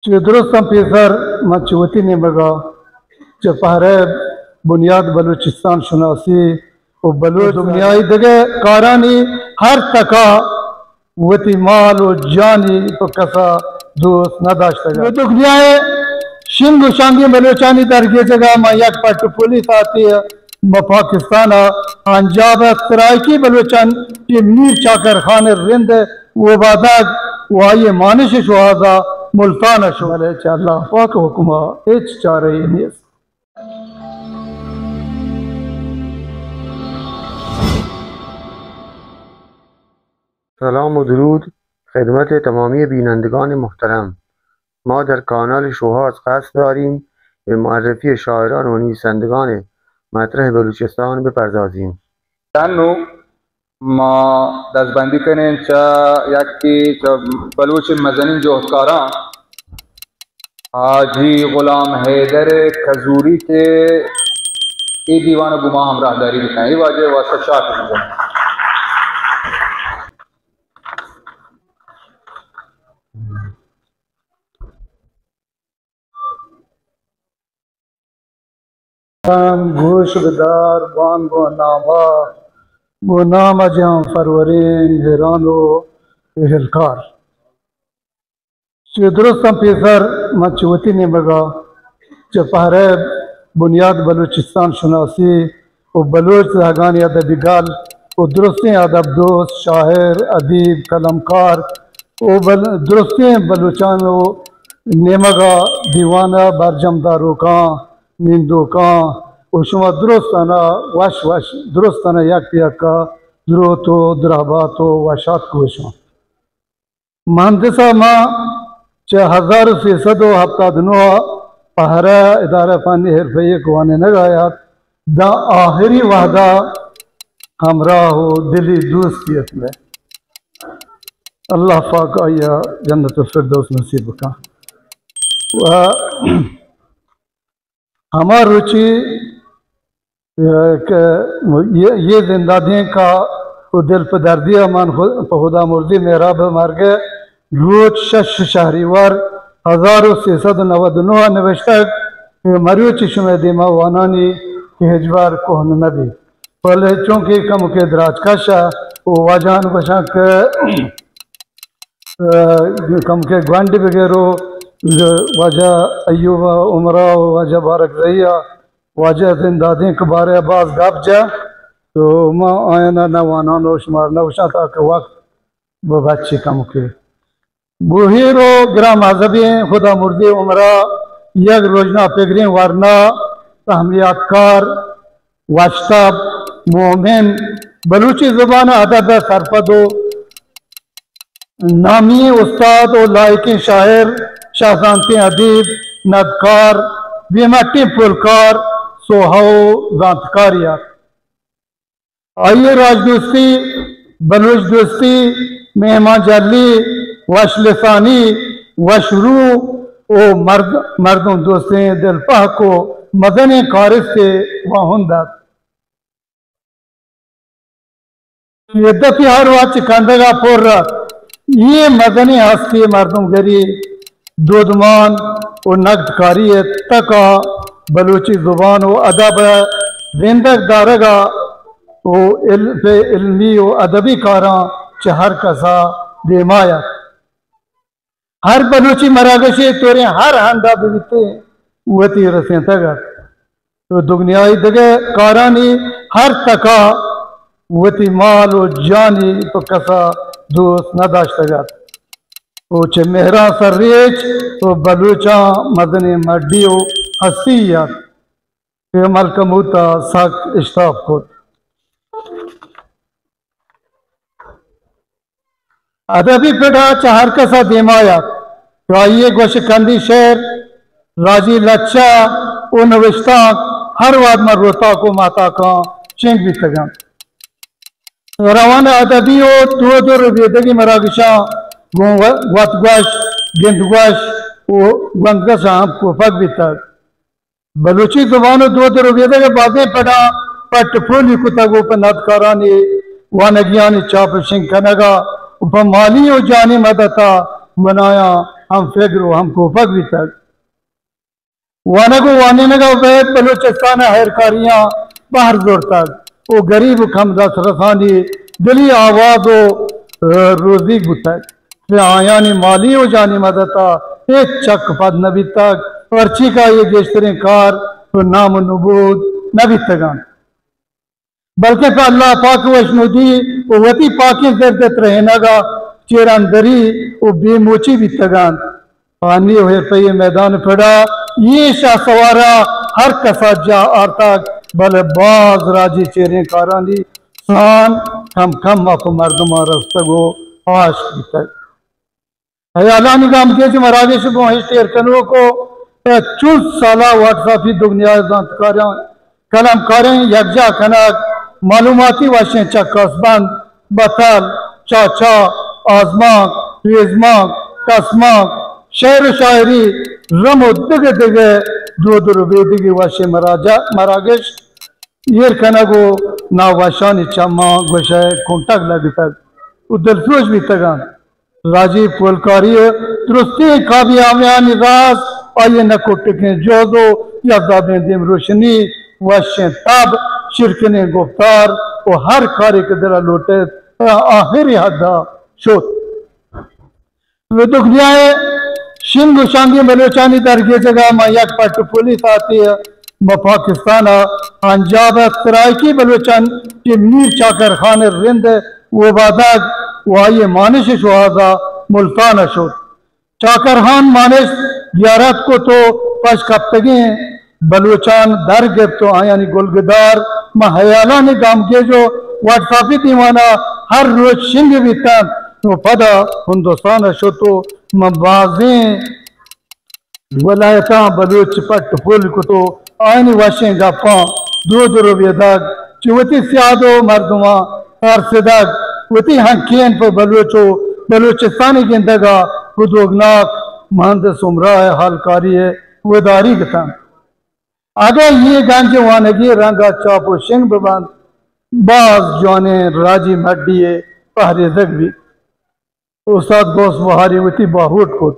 چہ درستاں پیسر من چہ وتی نیمگا چہ پہرہ بنیاد بلوچستان شناسی و بلوچ دنیای دگہ کارانی ہر تکا وتی مال و جانی پہ کسا دوست نداشتگ ات۔ دنیای شنگ و شانگیں بلوچانی درگیجگا ما یک پٹ و پولی ساعتے ما پاکستان ء پنجاب ء سرائیکی بلوچان کہ میر چاکر خان ء رند ء اوبادگ و آئی ء مانش ء شوہاز ء ملتان ء شو، بلے چہ اللہ پاک ء حکم ء ہچ چارہ یے نیست۔ سلام و درود خدمت تمامی بینندگان محترم۔ ما در کانال شوہاز قصد داریم به معرفی شاعران و نویسندگان مطرح بلوچستان بپردازیم۔ تنو ما دزبندی کنیں چہ یکی چہ بلوچ مزنین جہدکاراں حاجی غلام حیدر کزوری کہ اے دیوان ء گوں ما ہمراہداری بکن۔ اے واجہ ء واسطہ چاپ بکن۔ ہم گوش بدار بان گوں ناما، گوں نام جان پرورین ہیران و اہلکار۔ چہ درستاں پیسر من چہ وتی نیمگا چہ پہرہ بنیاد بلوچستان شناسی و بلوچ زہگانی ادبی گل و درستیں ادب دوست، شاعر، ادیب، قلمکار و بل-، درستیں بلوچان و نیمگا دیوان ء برجم داروکاں، نندوکاں و شما درستانا وش وش، درستانا یک پہ یکا دروت و درہبات و وشات گوشاں۔ مہندس ء ما چہ ہزار و سیصد و ہپتاد و نو ء پہرہ ادارہ فنی حرفہ یک وانینگ ء آیات، داں آخری وہد ء ہمراہ و دلی دوستی ات مئے۔ اللہ پاک آئی ء جنت الفردوس نصیب بکن۔ و ہما روچی، ء، کہ یہ، یہ زندہ دیں کا و دل پہ دردی ء من خو-، پہ خدا مردی مہراب ء مرگ ء روچ شش شہریور ہزار و سیصد و نود و نو ء نوشتگ، کہ مروچی شمئے دیما وانانی کہ ہچبر کوہن نہ بیت۔ بلے چونکہ کمکے دراج کش ء و واجہان گوشاں کہ، ء، کمکے گونڈ بگر و واجہ ایوب عمرہ و واجہ بارکزئی ء واجہ زندادیں کہ بارے ء باز گپ جت، تو ما آیانا نہ وانان و شمار نہ گوشاں تاکہ وقت بہ بچی کمکے۔ گوہیر و گران مذہبیں خدا مردی عمرہ یک روژنا پگریں ورنا، فہمیاتکار، وشتاب، مومن، بلوچی زبان ء ادب ء سرپد و نامی استاد و لائقیں شاعر، شاہزانتیں ادیب، ندکار، بے مٹیں پولکار، سوہو و زانتکارے ات۔ آئی ء راجدوستی، بلوچ دوستی، مہمان جلی، وش لسانی، وش روح و مرد-، مردم دوستیں دلپہک و مزنیں کارستے واہند ات۔ اے دپی ہر وہد چہ کندگ ء پر ات۔ اے مزنیں ہستی مردمگری، دودمان و نگدکاری ء تک ء بلوچی زبان و ادب ء زندگ دارگ ء و عل-، پہ علمی و ادبی کاراں چہ ہر کس ء دیما ات۔ ہر بلوچی مراگشے توریں ہر ہندا بہ بیتیں وتی رسینتگ ات۔ و دگنیائی دگہ کارانی ہر تکا وتی مال و جانی پہ کسا دوست نداشتگ ات۔ و چہ مہراں سرریچ و بلوچاں مزنیں مڈی و ہستی ات کہ ملکموت ء سک اشتاپ کت۔ ادبی پڑ ء چہ ہر کس ء دیما ات کہ آئی ء گوش کندی شعر، راجی لچہ و نوشتانک ہر وہد ماں روتاک و ماہتاکاں شنگ بیتگ انت۔ روان ادبی و دود و ربیدگی مراگشاں گوں و-، وتگوش، گندگوش و گوندگشاں ہم کوپگ بیتگ۔ بلوچی زبان و دود و ربیدگ ء بازیں پڑاں پٹ پولی کتگ و پہ ندکارانی وانگیانی چاپ و شنگ کنگ ء و پہ مالی و جانی مدت ء من آیاں ہم فکر و ہم کوپگ بیتگ۔ وانگ و وانینگ ء بید بلوچستان ء ہیرکاریاں بہر زرتگ و گریب و کم دسترسانی دلی آواز و، ء، روزیگ بوتگ، کہ آیانی مالی و جانی مدت ء ہچ چک پد نہ بیتگ، پرچی کہ آئی گیشتریں کار و نام و نبود نہ بیتگ انت۔ بلکیں پہ اللہ پاک ء وشنودی و وتی پاکیں زرد ء ترہینگ ء چیراندری و بے موچی بیتگ انت۔ فنی و حرفہی میدان ء پڑا اے شاہ سوار ء ہر کس ء جاہ آرتگ، بلے باز راجی چیریں کارانی سان کم کم ء پہ مردماں رستگ و آشک بیتگ۔ ہیالانی گامگیج مراگش گوں ہشت ایر کنوک و چنت سالا واٹس ایپی دگنیا زانتکاریاں قلمکاریں یکجاہ کنگ، معلوماتی وشیں چکاس بند، بتل، چاچا، آزمانک، ریزمانک، کسمانک، شعر و شاعری، رم و دگہ دگہ دود و ربیدگی وشیں مراجع-، مراگش ایر کنگ و ناوشانی چماں گوشئے کنٹگ لگتگ و دلسوج بیتگ انت۔ راجی پولکاری ء درستیں کامیابیانی راز آئی ء نہ کٹکیں جہد و یزدادیں دیم روشنی، وشیں تب، شیرکنیں گفتار و ہر کارے کہ دل ء لوٹت، آ آخری حد ء شت۔ دگنیا ء شنگ و شانگیں بلوچانی درگیجگ ء ما یک پٹ و پولی ساعتے ء بہ پاکستان ء پنجاب ء سرائیکی بلوچان کہ میر چاکر خان ء رند ء اوبادگ و آئی ء مانش ء شوہاز ء ملتان ء شت۔ چاکر خان مانش زیارت کت و پشکپتگیں بلوچان در گپت و آیانی گلگدار ماں ہیالانی گامگیج و واٹساپی دیوان ء ہر روچ شنگ بیتنت و پدا ہندوستان ء شت و ماں بازیں ولایتاں بلوچ پٹ پول کت و آیانی وشیں گپاں دود و ربیدگ چہ وتی سیاد و مردماں ترسدگ، وتی ہنکین پہ بلوچ و بلوچستانی گندگ ء ہدوگناک مہندس عمرا ء ہالکاری ء وداری گتنت۔ اگاں اے گنج وانگی رنگ ء چاپ و شنگ بہ بنت، باز جوانیں راجی مڈی ء پہریزگ بیت۔ استاد غوث بہاری وتی باہوٹ کت۔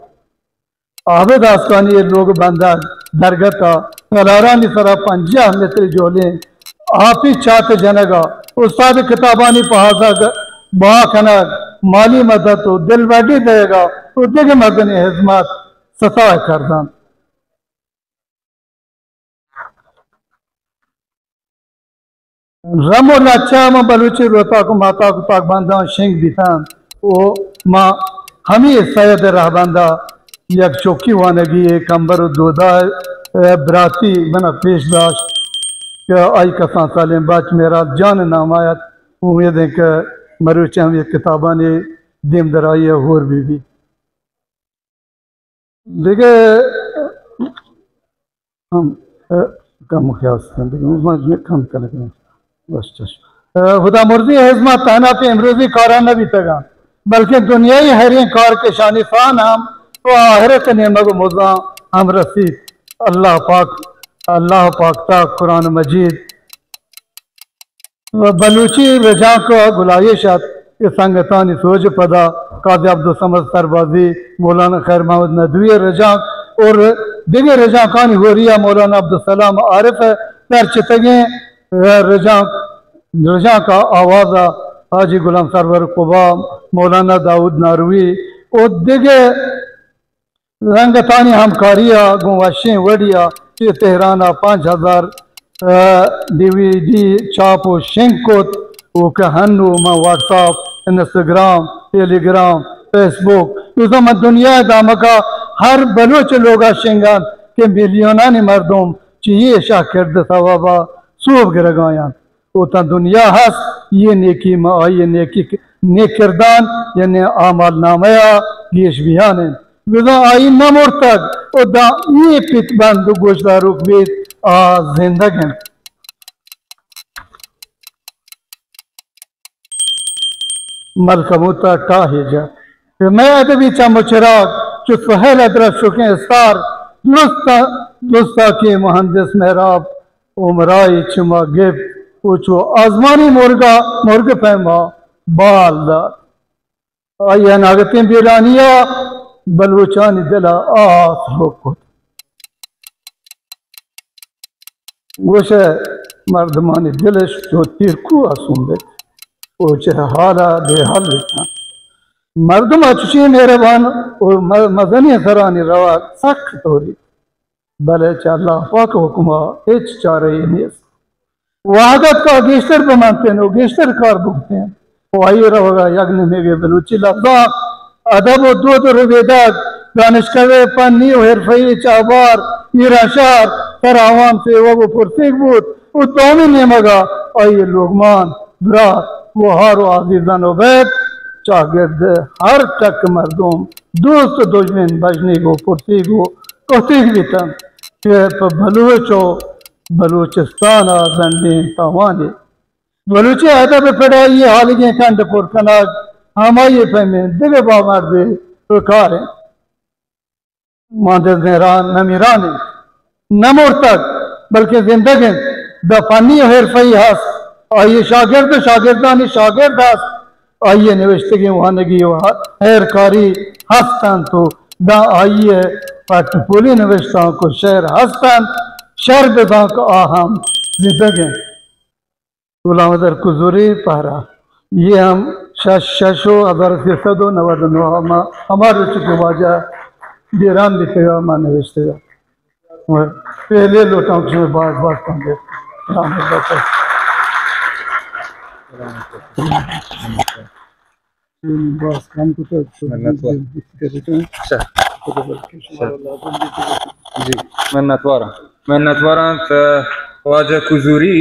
عابد آسکانی ء لوگ بندگ درگت ء تلارانی سرا پنجاہ متر جہلیں آپی چات جنگ ء استاد کتابانی پہازگ بہا کنگ، مالی مدد و دلبڈی دئیگ ء و دگہ مزنیں ہزمت ستا ء کردنت۔ رم و لچہ ماں بلوچی روتاک و ماتاک و تاکبنداں شنگ بیتنت و ماں ہمے سید رہبند ء یک چوکی وانگی ء کمبر و دودا ء براتی منا پیش داشت کہ آئی کسان سالیں بچ میرات جان نام آیت۔ امید ایں کہ مروچی ہم یک کتابانی دیم درائی ء ہور بہ بیت۔ دگہ ہم، ء، کم خیال سکن، دگہ من کم کنگ۔ بس چش۔ ء، ہدا مرزی ہزمت تہنا پہ امروزی کاران نہ بیتگاں، بلکیں دنیای ہریں کارکشانی سان ہم و آہرت نیمگ و مزاں ہم رسیت۔ اللہ پاک، اللہ پاک تا قرآن مجید و بلوچی رجانک ء گلائیش ات کہ سنگتانی سوج ء پدا قاضی عبدالصمد سربازی، مولانا خیر محمد ندوی ء رجانک اور دگہ رجانکانی ہوری ء مولانا عبدالسلام عارف ء درچتگیں رجانک، رجانک ء آواز ء حاجی غلام سرور قبا، مولانا داؤد ناروی و دگہ رنگتانی ہمکاری ء گوں وشیں وڑی ء چہ تہران ء پنچ ہزار، ء، ڈی وی ڈی چاپ و شنگ کت و کہ ہنو من واٹس ایپ، انسٹاگرام، ٹیلی گرام، فیس بک، دوزاں من دنیا ء دامگ ء ہر بلوچ لوگ ء شنگ انت کہ میلیونانی مردم چہ اے شہ کرد ء سوب ء سوب گرگ ء انت۔ و تاں دنیا ہست، یہ نیکی ما آئی نیکی ک-، نیک کردان، یعنی اعمال نامہ ء گیش بیان انت۔ بزاں آئی نہ مرتگ و داں یہ پت بند و گوشداروک بیت، آ زندگ انت۔ ملکموت ء ٹاہے جت کہ مئے ادبی چم و چراگ چو سہیل ء درشوکیں استار درست، درستاکی مہندس مہراب عمرائی چما گپت و چو آزمانی مرگا، مرگ پیما بال دات۔ آئی اناگتیں بیرانی ء بلوچانی دل ءَ آس روک کت۔ گوشئے مردمانی دلش چو تیرکوہ ءَ سومبت ءُ چہ حال ءَ بے حال بیتاں۔ مردم ءَ چشیں مہربان ءُ م-، مزنیں سرانی روگ سک توریت، بلے چہ اللہ پاک ءِ حکم ءَ ہچ چارہ یے نیست۔ وہد اتک ءَ گیشتر بمنتیں ءُ گیشتر کار بکتیں ءُ آئی ءِ روگ ءَ یک نیمگے بلوچی لبزانک، ادب ءُ دود ءُ ربیدگ، دانشکدہ، پنی ءُ حرفہی چاہبار، ایرانشہر، سراوان سیوگ ءُ پرسیگ بوت ءُ دومی نیمگ ءَ آئی ءِ لوگمان، برات، گوہار ءُ عزیزان ءُ بید چاگرد ءِ ہر ٹک مردم، دوست ءُ دژمن، بژنیگ ءُ پرسیگ ءُ کہتیگ بیتنت کہ پہ بلوچ ءُ بلوچستان ءَ زنڈیں تاوانے۔ بلوچی ادب ءِ پڑائی ءِ ہالیگیں کنڈ ءِ پر کنگ ہمائی ءِ پیمیں دگہ بامردے ءِ کار انت۔ ماندہ زہران نمیران انت، نہ مرتگ، بلکیں زندگ انت، داں فنی ءُ حرفہی ہست، آئی ءِ شاگرد ءُ شاگردانی شاگرد ہست، آئی ءِ نوشتگیں وانگی ءُ ہیرکاری ہست انت ءُ داں آئی ءِ پٹ ءُ پولی نوشتانک ءُ شعر ہست انت، شر بزاں کہ آ ہم زندگ انت۔ غلام حیدر کزوری پہرا، یہ ہم شش، شش ءُ ہزار سیصد ءُ نود ءُ نو ہما، ہما روچ کہ واجہ بیران بیتگ ءَ ما نوشتگ ءَ۔ پہلے لوٹاں کہ شما باز باز کنگے۔ سلام علیکم۔ باز کم کتگ۔ منتوار۔ اچھا۔ جی، منتوار آں۔ منتوار آں، واجہ کزوری۔